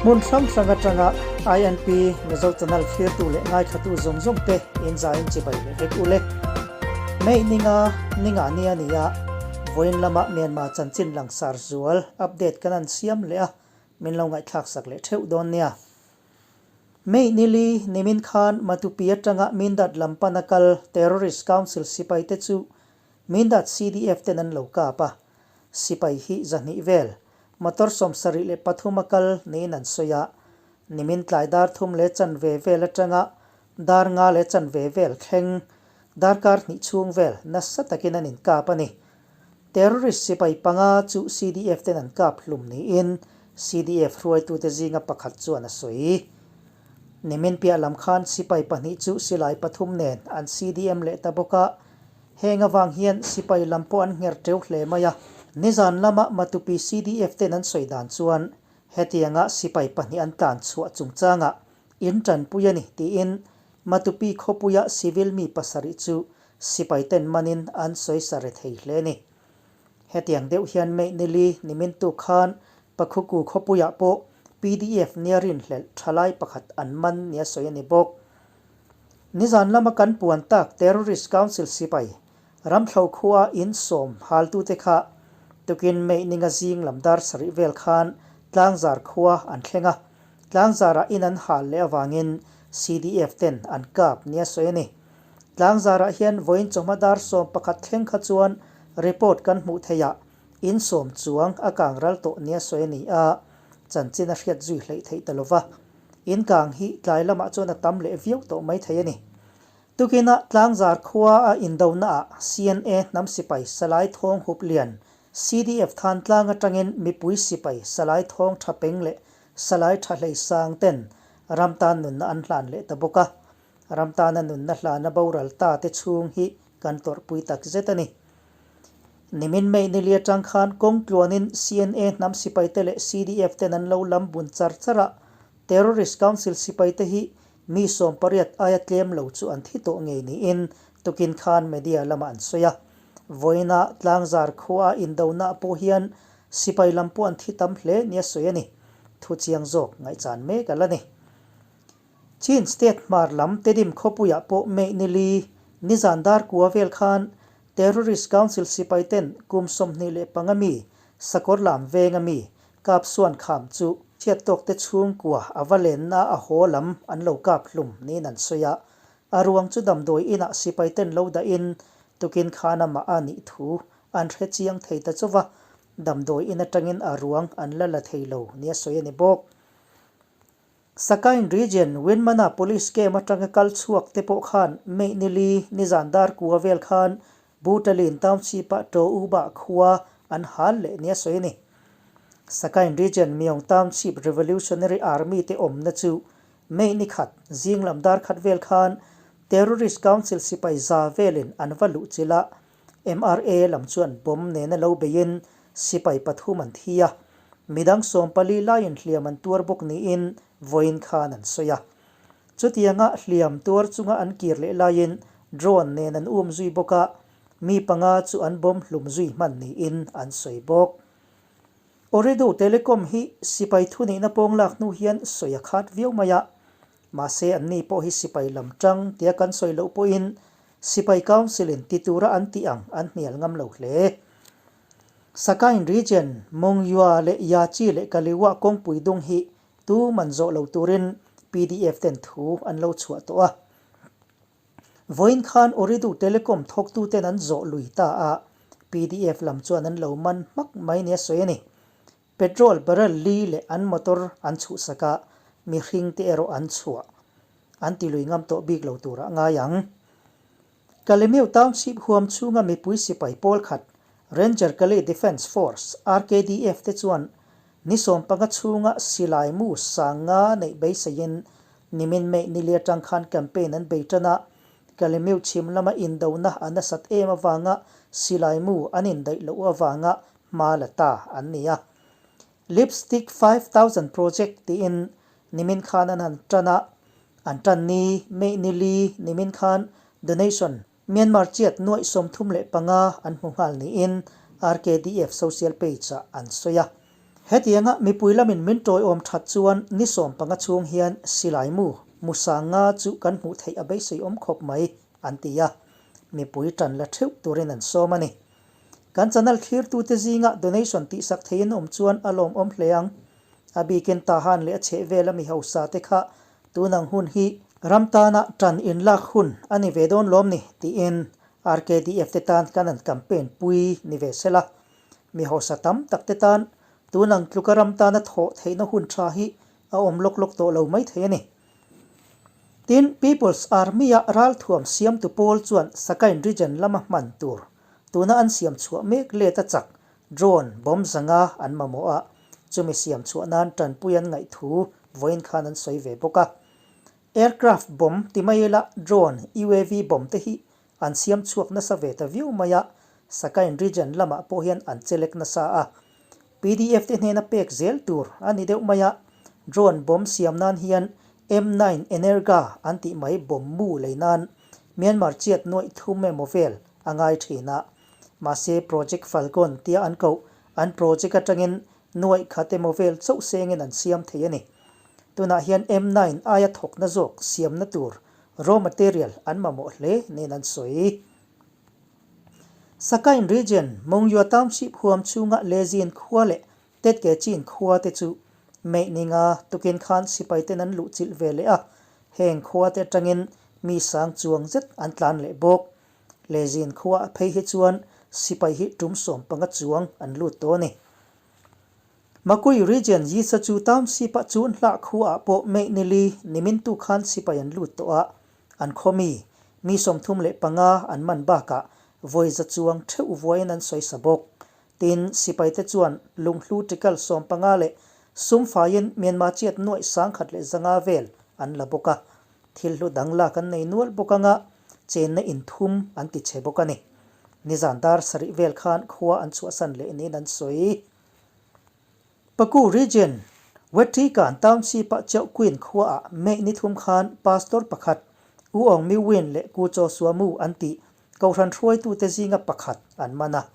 Hmun hrang hrang atanga INP Mizo Channel thlirtu leh ngaithlatu zawng zawng te inzaiin chibai leh vek ule. May ninga ninga ni a ni a, vawiin lama Myanmar chanchin langsar zual update kan an siam leh a, min lo ngaihthlak sak leh theuh dawn nia. May nili nimin khan Matupi atanga Mindat lam pana kal Terrorist Council sipaite chu Mindat CDF ten an lo kap a, sipai hi zahnih vel, motor 73 a kal niin an sawi a, nimin tlai dar thum leh chanve vel atanga dar nga leh chanve vel thleng darkar hnih chhung vel nasa takin an inkap a ni. Terrorist sipai panga chu CDF ten an kap hlum niin CDF hruaitute zinga pakhat chuan a sawi. Nimin piah lam khan sipai pahnih chu silai pathum nen an CDM leh ta bawk a, Heng avang hian sipai lam pawh an ngher teuh hle mai a. Nizan lama Matupi CDF ten an sawi dan chuan hetianga sipai pahnih an tlan chhuah chungchangah in tanpui a ni tiin Matupi khawpuia civil mi pasarih chu sipai ten manin an sawi sa re thei hle a ni. Hetiang deuh hian May nili nimin tuk khan Pakhuku khawpuiah pawh PDF nia rinhlelh thalai pakhat an man nia sawi a ni bawk. Nizan lama kan puan tak Terrorist Council sipai Ramthlo khua in sawm haltute kha tukin May ninga zing lam dar sarih vel khan Tlangzar khua an thleng a, Tlangzarah in an hal leh avangin CDF ten an kap nia sawi a ni. Tlangzarah hian vawiin chawhma dar 11 thleng kha chuan report kan hmuh theih ah in sawm chuang a kang ral tawh nia sawi a ni a, chanchin a hriat zui hleih theih ta lova. In kang hi tlai lamah chuan a tam leh viau tawh mai thei a ni. Tukinah Tlangzar khua a indonaah CNA hnam sipai Salai Thawng Hup Lian, CDF Than Tlang atangin mipui sipai Salai Thawng Tha Peng leh Salai Tha Hlei Sang ten ram tan nunna an hlan leh ta bawk a. Ram tana nunna hlana boral ta te chhung hi kan tawrhpui tak zet a ni. Nimin May nili atang khan kawng tluanin CNA hnam sipaite leh CDF ten an lo lam bun char char a, Terrorist Council sipaite hi mi 80 aia tlem lo chu an thi tawh ngei niin tukin khan media lamah an sawi a. Vawiina Tlangzar khua indona pawh hian sipai lam pawh an thi tam hle nia sawi a ni. Thu chiang zawk ngaihchan mek a la ni. Chin State hmar lam Tedim khawpuiah pawh May nili nizan dar kua vel khan Terrorist Council sipai ten kum 25 mi Sakawr lam venga mi kap suan kham chu chhiat tawk te chhungkua a va lenna a haw lam an lo kap hlum niin an sawi a, a ruang chu damdawi inah sipai ten lo dahin tukin khan amah a nih thu an hre chiang thei ta chauh va, damdawi in atangin a ruang an la la thei lo nia sawi a ni bawk. Sakain Region Winmana Police Camp atanga kal chhuak te pawh khan May nili nizan dar kua vel khan Butalin Township-ah To U Ba khua an hal leh nia sawi a ni. Sakain Region Myong Township Revolutionary Army te awmna chu May ni khat zing lam dar khat vel khan Terrorist Council sipai za velin an va luh chilh a, MRA lam chuan bomb nena lo beiin sipai pathum an thi a, midang 14 laiin hliam an tuar bawk niin vawiin khan an sawi a. Chutianga hliam tuar chunga an kir leh laiin drone nen an um zui bawk a, mi panga chu an bomb hlum zui hman niin an sawi bawk. Ooredoo Telecom hi sipai thunihna pawng lak hnu hian sawi a khat viau mai a, Mahse anni pawh hi sipai lam tang tia kan sawi loh pawhin sipai council in ti tura an tih ang an hnial ngam lo hle. Sakain region Mongyua leh Yachi leh Kaliwa kawngpui dung hi tu man zawh lo turin PDF ten thu an lo chhuah tawh a. Vawiin khan Ooredoo Telecom thawktuten an zawh lui ta a, PDF lam chuan an lo man hmak mai nia sawi a ni. Petrol barrel li leh an motor an chhuhsak a, mihring te erawh an chhuah. An ti lui ngam tawh bik lo turah ngai ang. Kalemeu Township huam chhunga mipui sipai pawl khat Ranger Kalay Defence Force, RKDF, te chuan ni 15 chhunga silai mu sanga neih beiseiin nimin May nili atang khan campaign an bei tan a, Kalemeu chhim lama indona a nasat em avanga silai mu an indaih loh avanga hma la ta an ni a. Lipstick 5000 Project tiin nimin khan an han tan a, an tan ni May nili nimin khan donation Myanmar chiat nuaih 35 an hmu nghal niin RKDF social page ah an sawi a. Hetianga mipui lamin min tawiawm that chuan ni 15 chhung hian silai mu mu sanga chu kan hmuh theih a beisei awm khawp mai, an ti a. Mipui tan la theuh turin an sawm a ni. Kan channel thlirtute zinga donation tihsak theiin awm chuan a lawmawm hle ang. A bikin Tahan leh a chhehvela mi hausa te kha tunang hun hi ram tana tan inlak hun a ni ve dawn lawm ni tiin RKDF te tan kan an campaign pui ni ve sela. Mi hausa tam tak te tan tunang tluka ram tana thawh theihna hun tha hi a awm lawk lawk tawh lo mai thei a ni. Tin, People's Army-a ralthuam siamtu pawl chuan Sakain region lama hman tur tuna an siam chhuah mek let a chak drone bomb zanga an mamawh a, chumi siam chhuah nan tanpui an ngaih thu vawiin khan an sawi ve bawk a. Aircraft bomb ti mai ila drone, UAV bomb te hi an siam chhuak nasa ve ta viau mai a, Sakain region lamah pawh hian an chelek nasa a. Pdf te hnena pek zel tur a ni deuh mai a, drone bomb siam nan hian M nine Energa an tih mai bomb mu lei nan Myanmar chiat nuaih thum emaw vel a ngai thin a. Mahse Project Falcon tia an koh an project atangin nuaih khat emaw vel chauh sengin an siam thei a ni. Tunah hian M nine aia thawkna zawk siamna tur raw material an mamawh hle nen an sawi. Sakain Region, Mongyua Township huam chhunga Lezin khua leh Tetkechin khua te chu May ninga tukin khan sipai ten an luh chilh ve leh a, heng khua te atangin mi sang chuang zet an tlan leh bawk. Lezin khua a phei hi chuan sipai hi tum 15 chuang an lut tawh a ni. Makui Region Yisachu Township-a chun hlah khua ah pawh May nili nimin tu khan sipai an lut tawh a, An khaw mi, mi 35 an man bakah vawi za chuang theuh vuaiin an sawi sa bawk. Tin, sipaite chuan lunghlu tikal 15 leh sum faiin Myanmar chiat nuaih 1100 vel an la bawk a. Thil hlu dang lak an nei nual bawk anga chenna inthum an ti chhe bawk a ni. Nizan dar sarih vel khan khua an chhuahsan leh niin an sawi. Paku Region, Wettikan Township-a Chauhquin khuaah May ni thum khan Pastor pakhat U Aung Myu Win leh Ku Chaw Sua Mu an tih Kohhran hruaitute zinga pakhat an man a.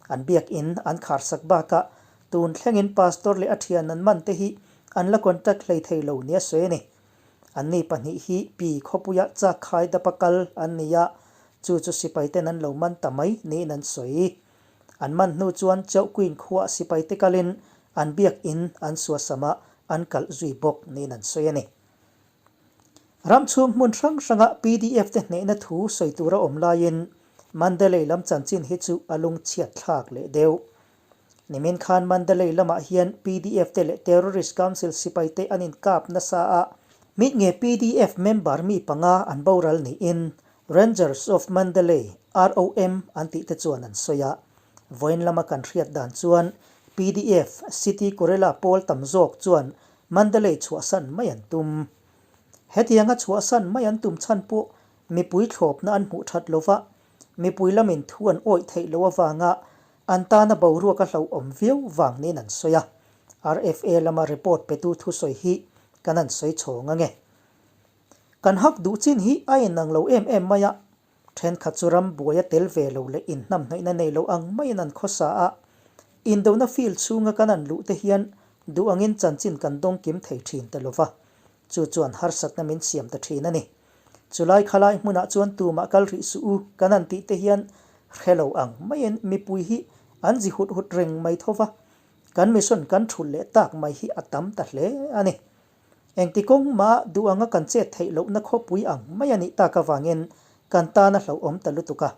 An biakinn an kharsak bakah tun thlengin Pastor leh a thian an man te hi an la contact hlei thei lo nia sawi a ni. Anni pahnih hi Pi khawpuia chak khai dapa kal an ni a, chu chu sipaiten an lo man ta mai niin an sawi. An man hnu chuan Chauhquin khuaa sipaite kalin an biakinn an suasam a, an kalh zui bawk niin an sawi a ni. Ram chhung hmun hrang hranga pdf te hnehna thu sawi tura awm laiin Mandalay lam chanchin hi chu a lungchhiat thlak leh deuh. Nimin khan Mandalay lamah hian pdf te leh Terrorist Council sipaite an inkap nasa a, mit nge pdf member mi panga an boral niin Rangers of Mandalay, ROM, an tih te chuan an sawi a. Vawiin lama kan hriat dan chuan pdf, City Guerrilla pawl tam zawk chuan Mandalay chhuahsan mai an tum. Hetianga chhuahsan mai an tum chhan pawh mipui thlawpna an hmuh that lova, mipui lamin thu an awih theih loh avanga an tana boruak a hlauhawm viau vang niin an sawi a. RFA lama report petu thusawi hi kan han sawi chhawng ange. Kan hak duh chin hi a inang lo em em mai a, thenkhat chu ram buai a tel ve lo leh inhnamhnawihna nei lo ang maiin an khawsa a, indona field chhunga kan an luh te hian duh angin chanchin kan dawng kim thei thin ta lova, chu chuan harsatna min siam ta thin a ni. Chulai khalai hmunah chuan tumah kal rih suh u kan han tih te hian hre lo ang maiin mipui hi an zi hut hut reng mai tho va, kan mission kan thulh leh tak mai hi a tam ta hle a ni. Engti kawng mah duh anga kan chet theih lohna khawpui ang mai a nih tak avangin kan tan a hlauhawm ta lutuk a.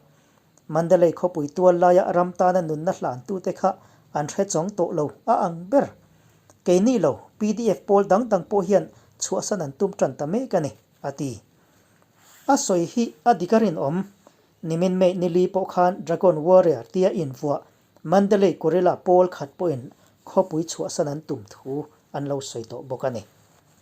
Mandalay khawpui tual laia ram tana nunna hlantute kha an hre chawng tawh lo a ang ber. Keini lo, pdf pawl dang dang pawh hian chhuahsan an tum tan ta mek a ni, a ti. A sawi hi a dik a rinawm. Nimin May nili pawh khan Dragon Warrior tia invuah Mandalay Guerrilla pawl khat pawhin khawpui chhuahsan an tum thu an lo sawi tawh bawk a ni.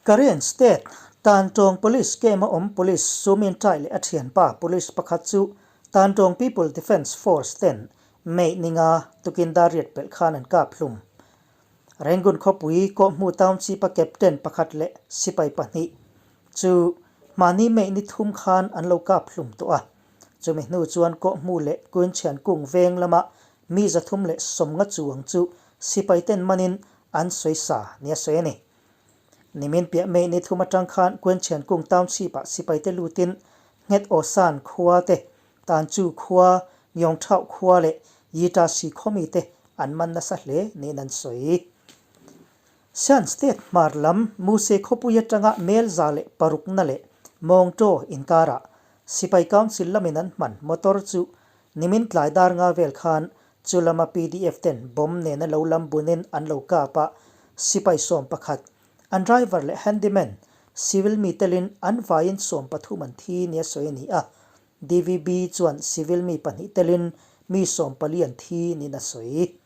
Karen State, Tantawng Police Camp-a awm Police Sumin Tai leh a thianpa Police pakhat chu Tantawng People Defence Force ten May ninga tukin dar riat pelh khan an kap hlum. Rangoon khawpui Kawhmu Township-a Captain pakhat leh sipai pahnih chu mahni May ni thum khan an lo kap hlum tawh a. Chumi hnu chuan Kawhmu leh Kuinchhian kung veng lama mi 370 chuang chu sipaiten manin an sawi sa nia sawi a ni. Nimin piah May ni thum atang khan Kuenchhiankung Township-ah sipaite lutin Nghet Awsan khua te, Tanchu khua, Ngyawngthauh khua leh Yitasi khawmite an man nasa hle niin an sawi. Shan State hmar lam Muse khawpui atanga Melza leh parukna leh Mawngtaw inkarah Sipai Council lamin an hman motor chu nimin tlai dar nga vel khan chu lama pdf ten bomb nena lo lam bunin an lo kap a, sipai 11, an driver leh handyman, civil mi telin an vaiin 13 an thi nia sawi a ni a, DVB chuan civil mi pahnih telin mi 14 an thi niin a sawi.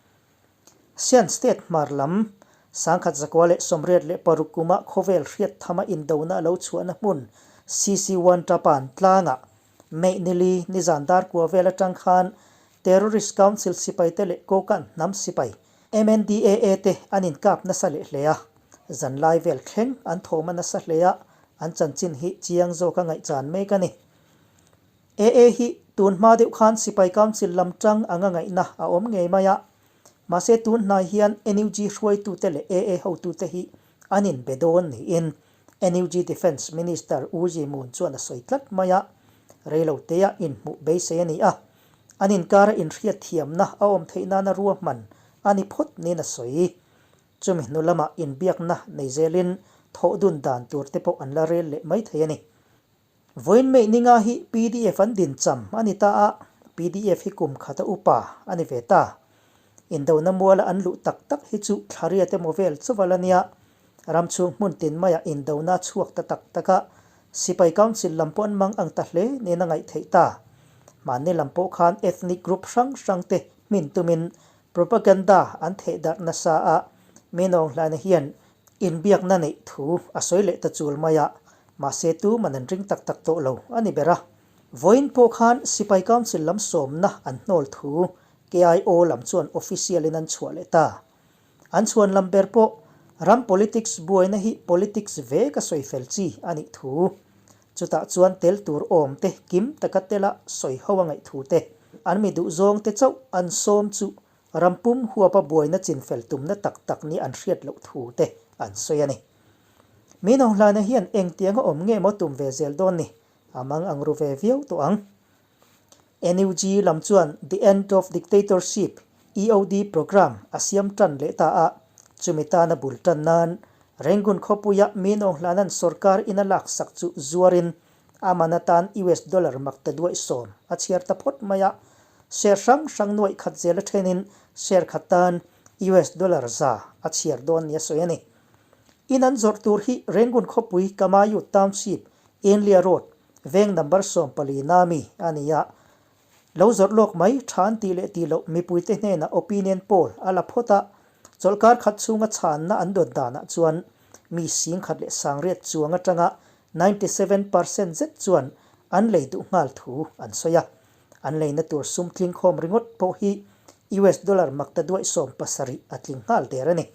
Shan State hmar lam, 1986 kuma khawvel hriat thama indona a lo chhuahna hmun CC1 Tapan tlangah May nili nizan dar kua vel atang khan Terrorist Council sipaite leh Kokan hnam sipai, MNDAA te an inkap nasa leh hle a. Zanlai vel thleng an thawm a nasa hle a, an chanchin hi chiang zawk a ngaihchan mek a ni. AA hi tun hma deuh khan Sipai Council lam tang anga ngaihna a awm ngei mai a. Mahse tun hnai hian NUG hruaitute leh AA hotute hi an inbe dawn niin NUG Defence Minister U Yi Mun chuan a sawi tlat mai a. Reilotea inhmuh beisei a ni a. An inkara inhriatthiamna a awm theih nana ruahman a ni phawt niin a sawi. Chumi hnu lamah inbiakna nei zelin thawhdun dan tur te pawh an la rel leh mai thei a ni. Vawiin May ninga hi pdf an din cham a ni ta a, pdf hi kum khata upa a ni ve ta. Indona muala an luh tak tak hi chu thlariat emaw vel chuval a nia. Ram chhung hmun tin maiah indona a chhuak ta tak tak a, Sipai Council lam pawh an mang ang ta hle niin a ngaih theih ta. Mahni lam pawh khan ethnic group hrang hrang te hmin tumin propaganda an theh darh nasa a, Minawng hlana hian inbiakna neih thu a sawi leh ta chul mai a, mahse tuman an ring tak tak tawh lo a ni ber a. Vawiin pawh khan Sipai Council lam sawmna an hnawl thu KIO lam chuan official in an chhuah leh ta. An chhuan lam ber pawh ram politics buaina hi politics ve ka sawi fel chi a nih thu. Chutah chuan tel tur awm te kim taka tela sawi ho a ngaih thu te, an mi duhzawng te chauh an sawm chu ram pum huapa buaina chinfel tumna tak tak ni an hriat loh thu te an sawi a ni. Min Aung Hlaina hian engtianga awm nge maw tum ve zel dawn ni? A mang ang ru ve viau tawh ang. NUG lam chuan The End of Dictatorship, EOD, Programme a siam tan leh ta a, chumi tana bul tan nan Rangoon khawpuia Min Aung Hlaina'n sorkar ina laksak chu zuarin a man atan US dollar makta duaih sawm a chhiar ta phawt mai a, share hrang hrang nuaih khat zel a thenin share khat tan US dollar za a chhiar dawn nia sawi a ni. In an zawrh tur hi Rangoon khawpui Kamayu Township, Enlia Road, veng number 14 na mi a ni a. Lo zawrh lawk mai tha an tih leh tih loh mipuite hnenah opinion poll a la phawt a, chawlhkar khat chhunga chhanna an dawn danah chuan mi 10,100 chuang atanga 97% zet chuan an lei duh nghal thu an sawi a. An leina tur sum tling khawm ringawt pawh hi US dollar makta duaih 70 a tling nghal der a ni.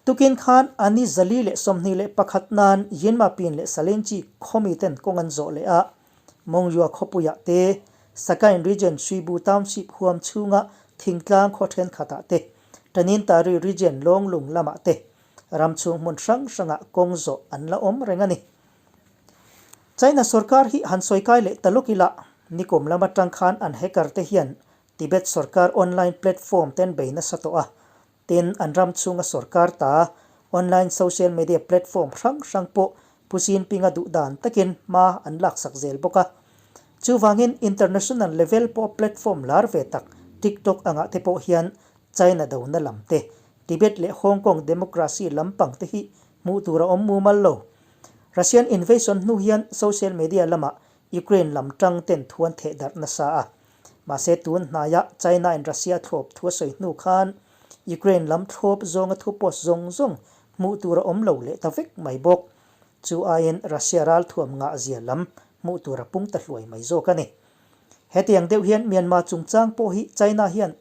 Tukin khan a ni 421 nan Yinmapin leh Salenchi khawmi ten kawng an zawh leh a, Mongyua khawpuiah te, Sakain Region Suibu Township huam chhunga thingtlang khaw thenkhatah te, Tanintari Region Lawnglung lamah te ram chhung hmun hrang hrangah kawng zawh an la awm reng a ni. China sorkar hi han sawi kai leh ta lawk ila, nikum lam atang khan an hacker te hian Tibet sorkar online platform ten bei nasa tawh a, tin an ram chhunga sorkar ta online social media platform hrang hrang pawh Pu Jinping-a duh dan takin hma an laksak zel bawk a. Chuvangin international level pawh platform lar ve tak TikTok angah te pawh hian China dona lam te, Tibet leh Hong Kong democracy lampang te hi hmuh tur a awm mumal lo. Russian invasion hnu hian social media lamah Ukraine lam tang ten thu an theh darh nasa a. Mahse tun hnaia China in Russia thlawp thu a sawi hnu khan Ukraine lam thlawp zawnga thu post zawng zawng hmuh tur a awm lo leh ta vek mai bawk. Chu aiin Russia ralthuam ngah zia lam hmuh tur a pung ta hluai mai zawk a ni. Hetiang deuh hian Myanmar chungchang pawh hi China hian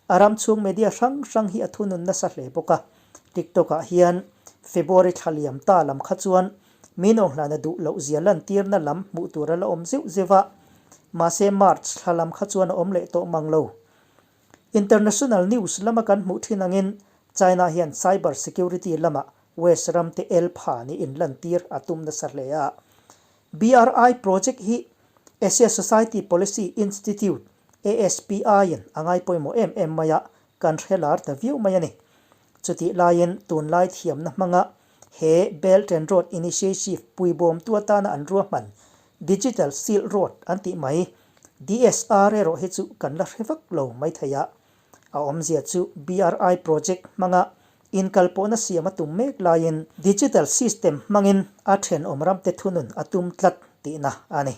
a ram chhung media hrang hrang hi a thunun nasa hle bawk a. TikTok ah hian February thla liam ta lam kha chuan Min Aung Hlaina duh loh zia lantirna lam hmuh tur a la awm zeuh zeuh a, mahse March thla lam kha chuan a awm leh tawh mang lo. International news lama kan hmuh thin angin China hian cyber security lamah West ram te el pha nih inlantir a tum nasa hle a. BRI project hi Asia Society Policy Institute, ASPI, in a ngai pawimawh em em mai a, kan hre lar ta viau mai a ni. Chutih laiin tunlai thiamna hmanga he Belt and Road Initiative puibawmtu atana an ruahman Digital Silk Road an tih mai, DSR erawh hi chu kan la hre vak lo maithei a. A awmzia chu BRI project hmanga inkalpawhna siam a tum mek laiin digital system hmangin a thenawm ramte thunun a tum tlat tihna a ni.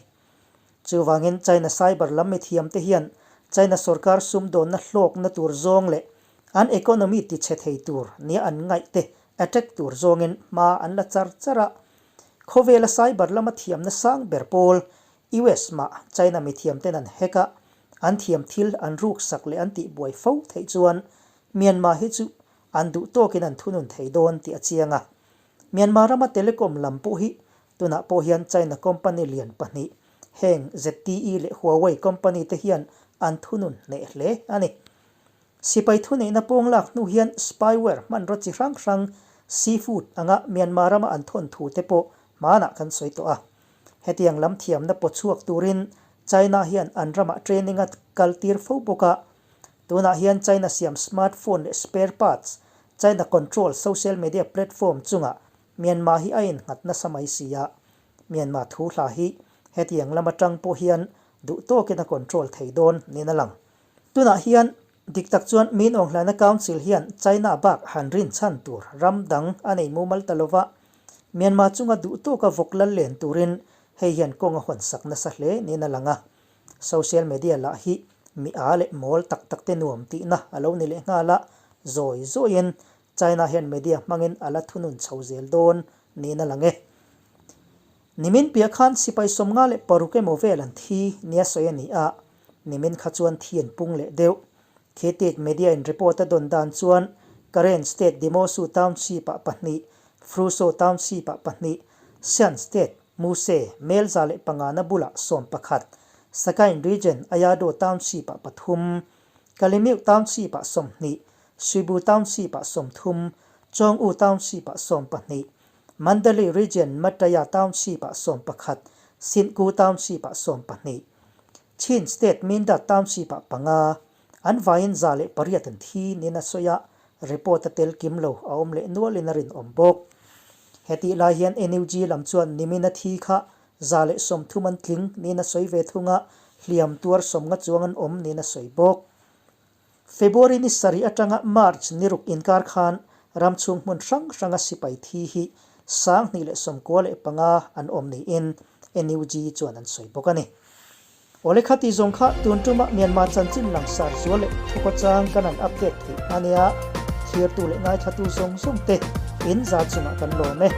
Chuvangin China cyber lam mithiamte hian China sorkar sumdawnna hlawkna tur zawng leh an economy tichhe thei tur nia an ngaihte attack tur zawngin hma an la char char a. Khawvela cyber lama thiamna sang ber pawl US mah China mithiamten an hack a, an thiam thil an ruksak leh an tihbuai fo theih chuan Myanmar hi chu an duh tawkin an thunun thei dawn tih a chiang a. Myanmar rama telecom lam pawh hi tunah pawh hian China company lian pahnih heng ZTE leh Huawei company te hian an thunun hneh hle a ni. Sipai thuneihna pawng lak hnu hian spyware hmanraw chi hrang hrang seafood anga Myanmar rama an thawn thu te pawh hmanah kan sawi tawh a. Hetiang lam thiamna paw chhuak turin China hian an ramah training a kal tir fo bawk a. Tunah hian China siam smartphone leh spare parts, China control social media platform chungah Myanmar hi a innghat nasa mai si a. Myanmar thu hla hi hetiang lam atang pawh hian duh tawkin a control thei dawn niin a lang. Tunah hian dik tak chuan Min Aung Hlaina Council hian China bak han rin chhan tur ram dang a nei mumal ta lova, Myanmar chunga duh tawka vawk lal len turin hei hian kawng a hawn sak nasa hle niin a lang a. Social media lah hi mi a leh mawl tak tak te nuam tihna a lo ni leh nghal a, zawi zawiin China hian media hmangin a la thunun chho zel dawn niin a lang e. Nimin piah khan sipai 56 emaw vel an thi nia sawi a ni a, nimin kha chuan thi an pung leh deuh. Khitit media in report a dawn dan chuan Karen state Demosu township-ah pahnih, Fruso township-ah pahnih, Shan state Muse, Melza leh pangana bulah 11, Sagaing region Ayado township-ah pathum, Kalemeu township-ah 20, Swibu township-ah 30, Chawng-U township-ah 12, Mandalay region Mataya township-ah 11, Sintku township-ah 12. Chin State Mindat Township-ah panga, an vaiin 108 an thi niin a sawi a, report a tel kim lo a awm leh nualin a rinawm bawk. Hetih lai hian NUG lam chuan nimin a thi kha 130 an tling niin a sawi ve thung a, hliam tuar 50 chuang an awm niin a sawi bawk. February ni sarih atanga March ni ruk inkar khan ram chhung hmun hrang hranga sipai thi hi 2095 an awm niin NUG chuan an sawi bawk a ni. Awle kha tih zawng kha tun tuma Myanmar chanchin langsar zual leh thukhawchang kan han update theih a nia, thirtu leh ngaithlatu zawng zawng te in za chungah kan lawm e.